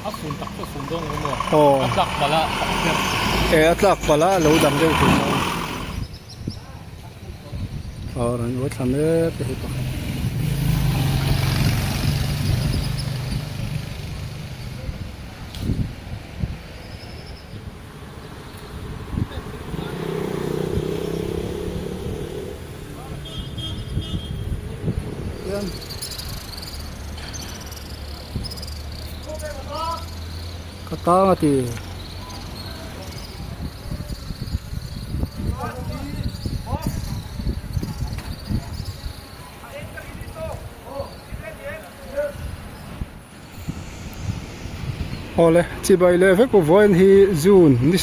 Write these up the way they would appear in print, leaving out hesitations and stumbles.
A fun tak chu a fun dawn lo maw? Aw. A tlak palh a, a pherh. E a tlak palh a, a lo dang deuh thei dawn. Aw rawn uai thla mek a hei pakhat. Hian ka tang a ti. Awle chibai leh vek u vawiin hi June ni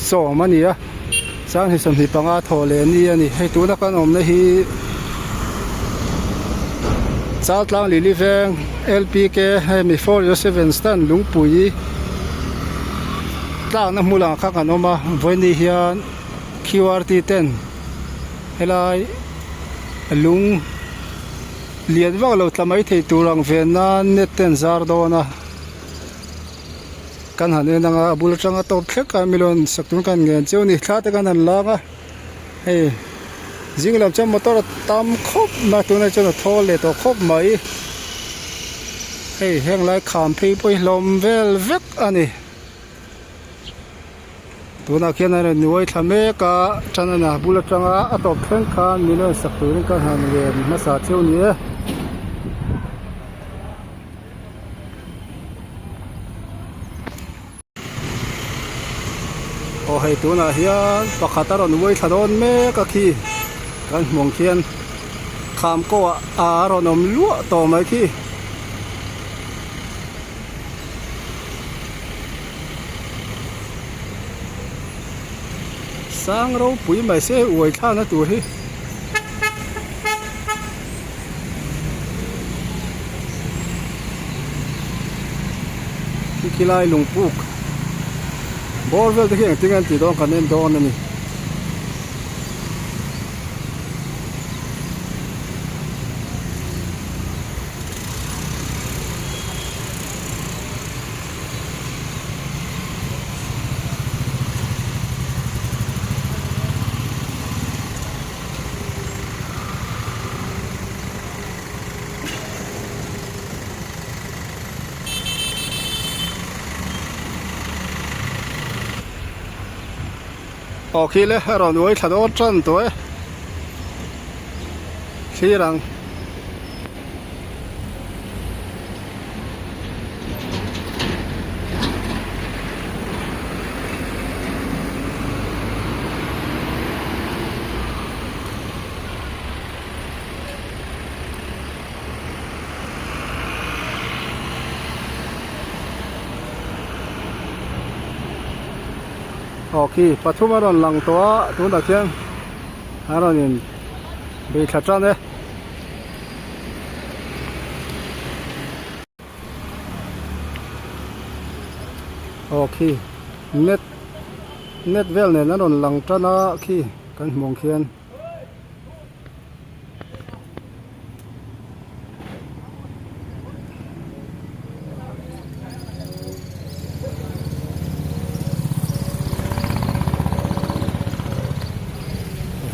sawm a ni a sanghnih 25 thawh leh ni a ni hei tuna kan awmna hi Chaltlang Lili veng L_P_K hemi 407 stand lungpui tlakna hmun ah kha kan awm a vawiin ni hian Q_R_T ten helai lung. Lian vak lo tla mai thei tur ang ve nan net te an zar dawn a kan han en anga a bul atanga tawp thlek a milawn sak tur kan ngen chiu a ni thla te kan han lang a hei zing lam chuan motor a tam khawp mai a tunah chuan a thawl leh tawh khawp mai hei heng lai kham phei pawh hi hlawm vel vek a ni. Tunah khian a rawn uai thla mek a tan a bul atanga a tawp thleng khan min rawn sak turin ka han ngen hmasa cheu ni e. Aw hei tunah hian pakhat a rawn uai thla dawn mek a khi kan hmuh ang khian kham ko ah a rawn awm luah tawh mai khi. Sang ropui mai se uai thlakna tur hi khi khilai lungpuk bawr vel te khi engtin nge an tih dawn kan en dawn a ni. Aw khi le a rawn uai thla dawn tan tawh e thlir ang. Aw khi pathum a rawn lang tawh a tunah khian a rawn in bei thla tan e. Aw khi net net vel nen a rawn lang tan a khi kan hmuh ang khian.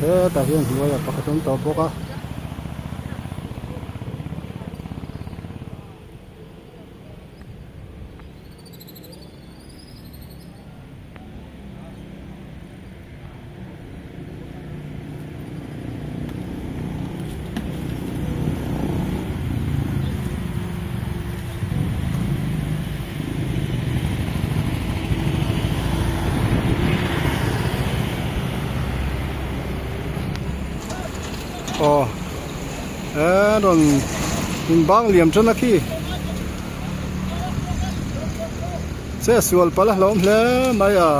Hetah hian hnuaiah pakhat a awm tawh bawk a. Aw he rawn in bang liam tan a khi che sual palh a hlawm hle mai a.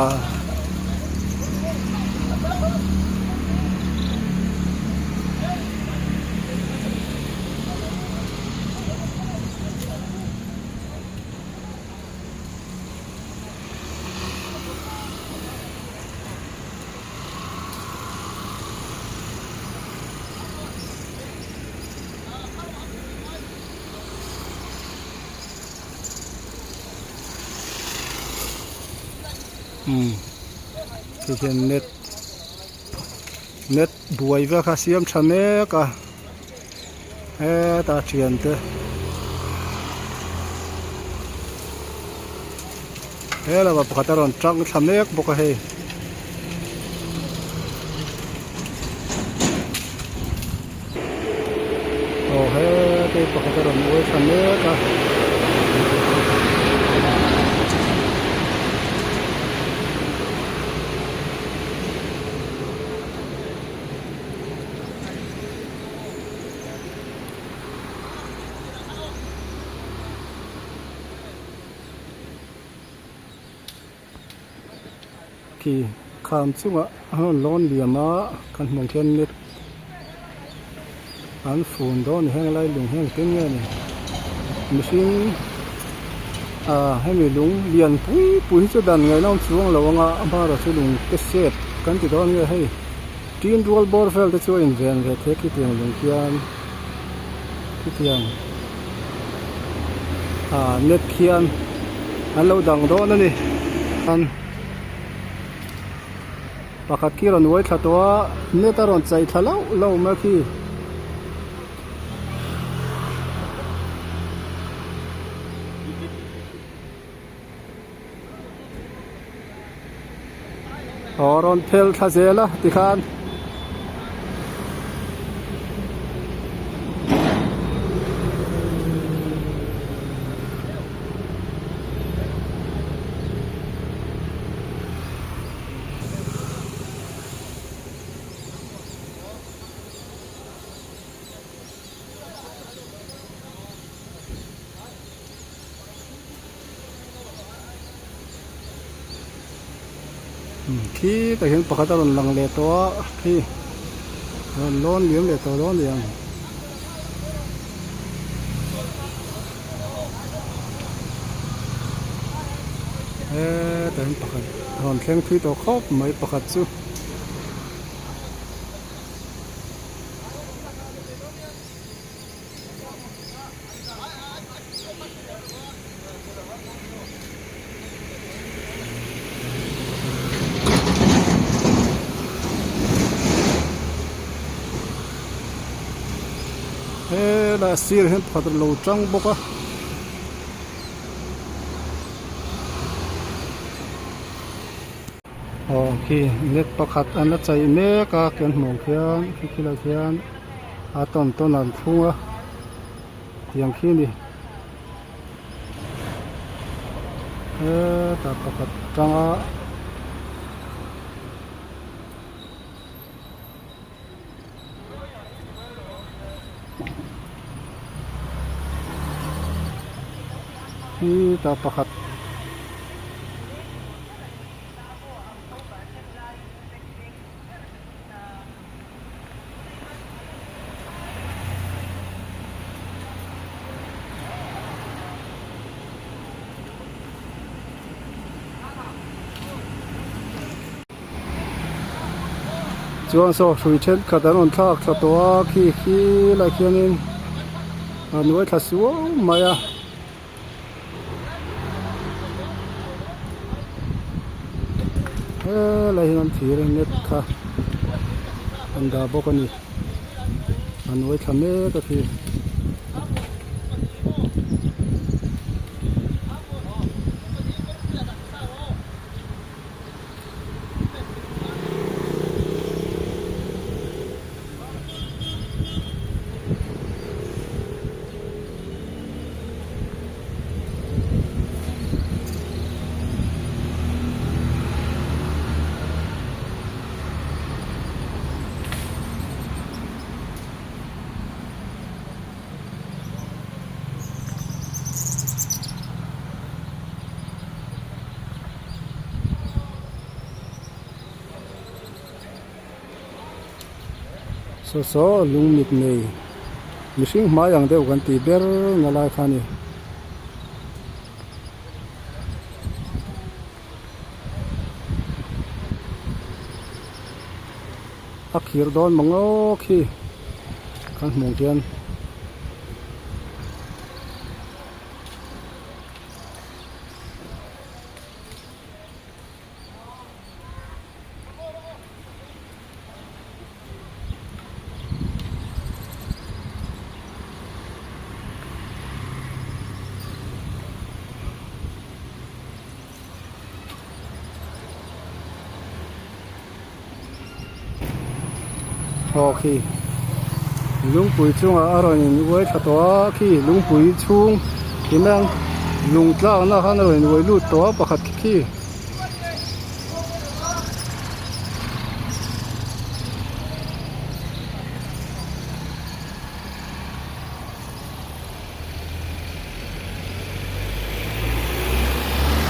Umm ti hian net net buai vel kha siam tha mek a hetah thiante he lamah pakhat a rawn tang thla mek bawk a hei. Aw heti pakhat a rawn uai thla mek a. Khi kham chungah an rawn lawn liam a kan hmuh ang khian net an fun dawn a ni heng lai lung hi engtin nge ni mihring ah hemi lung lian pui pui hi chu dan ngaihna awm chuang lo ang a a hmarah chu lung te sep kan ti dawn nge hei tin rual bawr vel te chu a inven ve thei a khitiang lung khian khitiang ah net khian an lo dang dawn a ni an pakhat khi a rawn uai thla tawh a net a rawn chai thla lauh lauh mai khi. Aw rawn phel thla zel a tikhan. Khi tah hian pakhat a rawn lang leh tawh a khi a rawn lawn liam leh tawh dawn a ni ang. Hetah hian pakhat a rawn thleng thui tawh khawp mai pakhat chu. Helai sir hian pakhat a lo tang bawk a. Aw khi net pakhat an la chei mek a kan hmuh ang khian khi khilai khian a tawn tawn an thlung a tiang khi a ni hetah pakhat tanga. Khi tah pakhat. Chuan saw hrui thenkhat an rawn thlak thla tawh a khi khi lai khianin a nuai thla suau mai a. Helai hian an thir net kha an dah bawk a ni a nuai thla mek a khi. Saw saw lung mit nei mihring hmai ang deuh kan tih ber na lai kha a ni. A khir dawn mang aw khi kan hmuh hian. Aw khi lungpui chungah a rawn in uai thla tawh a khi lungpui chhung ina lung tlakna khan a rawn in uai lut tawh a pakhat khi.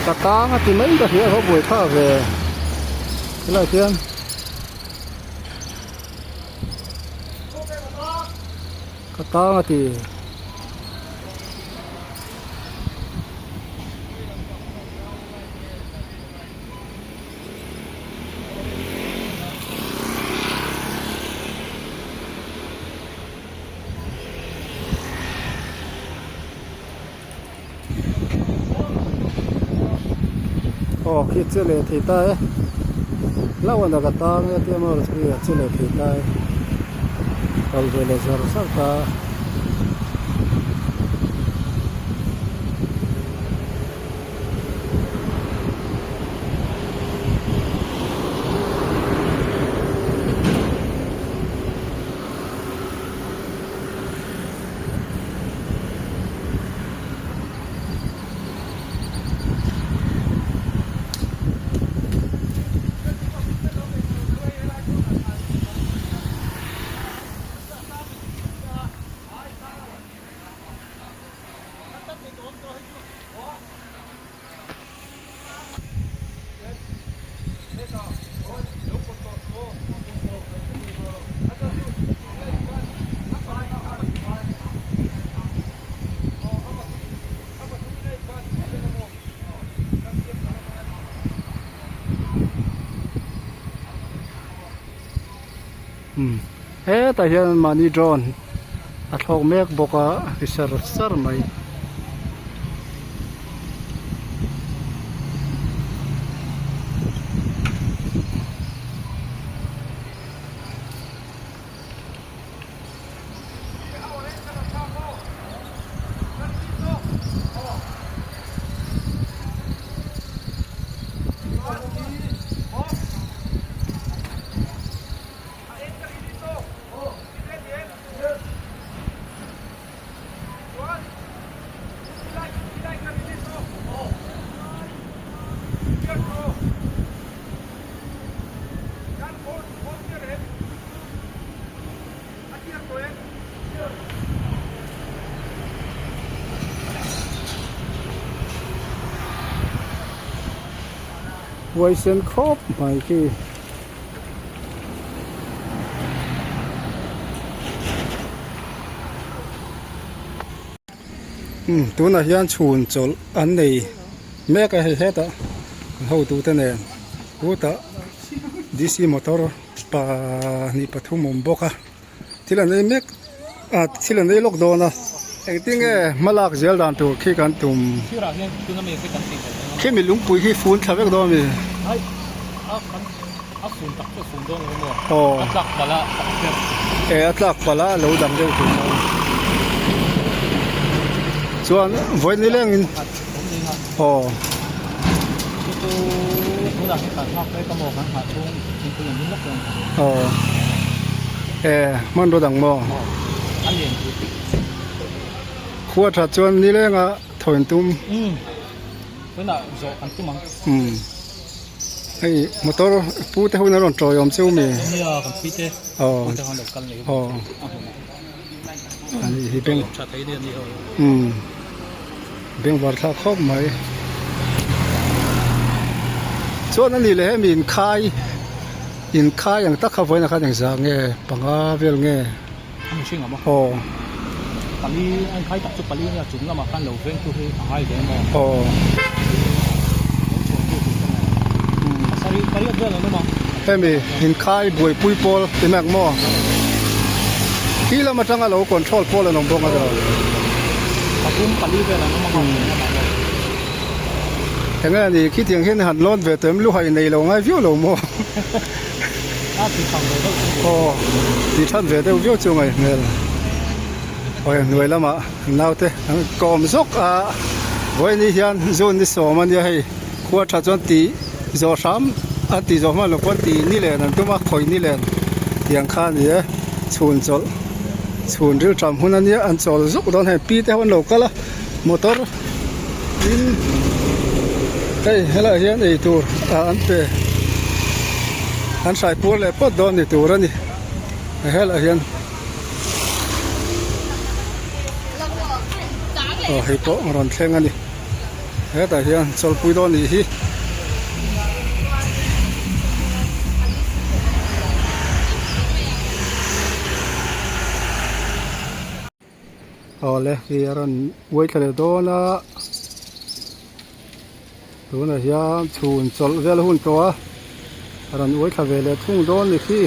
Ka tang a ti mai ka hria a buai thlak ve helaiah hian. Ka tang a ti. Aw khi che leh thei ta e hlauhna ka tang e tia maw khi a che leh thei ta e kal ve leh zar zar ta. Hetah hian mahni drone a thlawk mek bawk a ri sar sar mai. Huaisen khawp mai khi. Umm tunah hian chhun chawlh an nei mek a hei hetah an hotute nen hutah D C motor pahnih pathum a awm bawk a thil an ei mek ah thil an ei lawk dawn a engtin nge hma lak zel dan tur khi kan tum khi mi lungpui khi fun thla vek dawn a mi. A fun tak chu a fun dawn lo maw? Aw. A tlak palh a, a pherh. E, a tlak palh a, lo dang deuh tur maw? Chuan vawi ni lengin. Aw. Chu chu tunah hian kan nghak mek a maw? Kan nghah chhung thingpui an ding lawk dawn. Aw. E, hmanraw dang maw? Aw, a lian tur. Khua that chuan ni lenga thawn tum. Umm, tunah zawh kan tum ang. Umm. Hei motor pu te hun a rawn tawi awm cheu mi? Nia kan pui te aw pu te khan lo kal nei aw ani hi beng tha thei ni ani ho um beng var thlak khawp mai chuan ani leh hemi inkhai inkhai ang tak kha vawiin ah khan engzah nge panga vel nge a mihring awm a aw pali a inkhai tak chu pali ania chung lamah khan lo veng tu hi a ngai ve maw aw lo chhuah tu tur te maw sarih pariat vel an awm a hemi inkhai buaipui pawl ti mek maw khi lam atanga lo control pawl an awm bawk a pathum pali vel an awm a enge ani khitiang hian han lawn ve tawh em luhai nei lo ngai viau lo maw. A ti thang ve deuh chu. Aw ti than ve deuh viau chu ngaih hmel. Awi hnuai lamah naute an kawm zawk a vawiin hian zun ni sawm a nia hei khua tha chuan tih zawh hram a tih zawh hman loh pawn tih ni len an tum a khawi ni len tiang kha a ni e. Chhun chawlh chhun rilṭam hun a nia an chawl zuk dawn hei pi te ho an lo kal a motor in hei helaiah hian eitur ah an pe an hrai puar leh phawt dawn ni tur a ni helaiah hian aw hei pawh a rawn thleng a ni hetah hian chawlhpui dawn nih hi. Awle hei a rawn uai thla leh dawn a tunah hian chhun chawlh vel a hun tawh a a rawn uai thla ve leh thung dawn ni khi.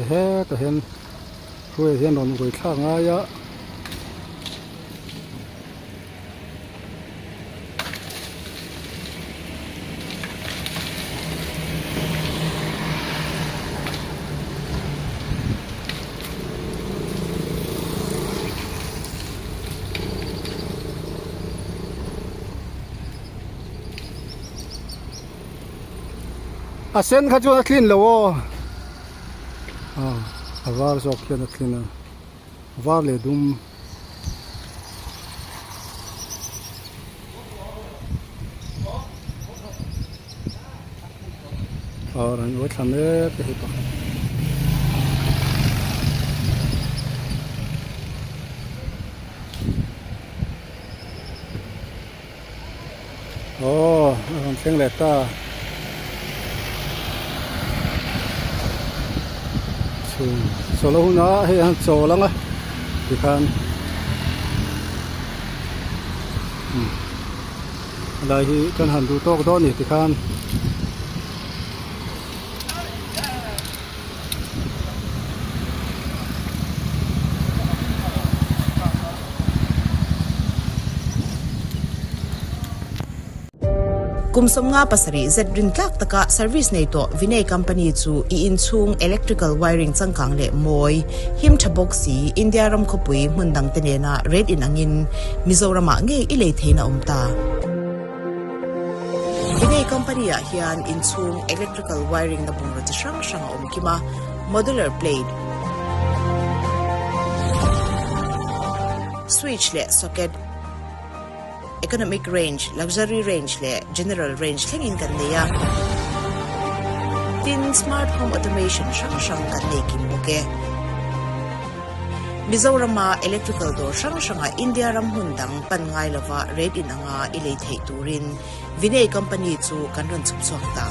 Hetah hian hruaiah hian rawn uai thlak ngai a. A sen kha chuan a tlin lo aw a var zawk hian a tlin a var leh dum. Aw rawn uai thla mek a hei pakhat. Aw a rawn thleng leh ta. Chhun chawlh a hun a hei a han chawl ang a tikhan umm helai hi kan han duh tawk dawn a ni tikhan. Kum 57 zet rin tlak taka service nei tawh Vinay Company chu i inchhung electrical wiring changkang leh mawi, him tha bawk si India ram khawpui hmun dangte nena rate inangin Mizoramah ngei i lei theihna a awm ta. Vinay Company ah hian inchhung electrical wiring na bungraw chi hrang hrang a awm kim a, modular plate, switch leh socket, Economic range, Luxury range leh General range thlengin kan nei a. Tin, Smart Home Automation hrang hrang kan nei kim bawk e. Mizorama electrical dawr hrang hrangah India ram hmun dang pan ngai lova rate inanga i lei theih turin Vinay Company chu kan rawn chhuk chhuak ta.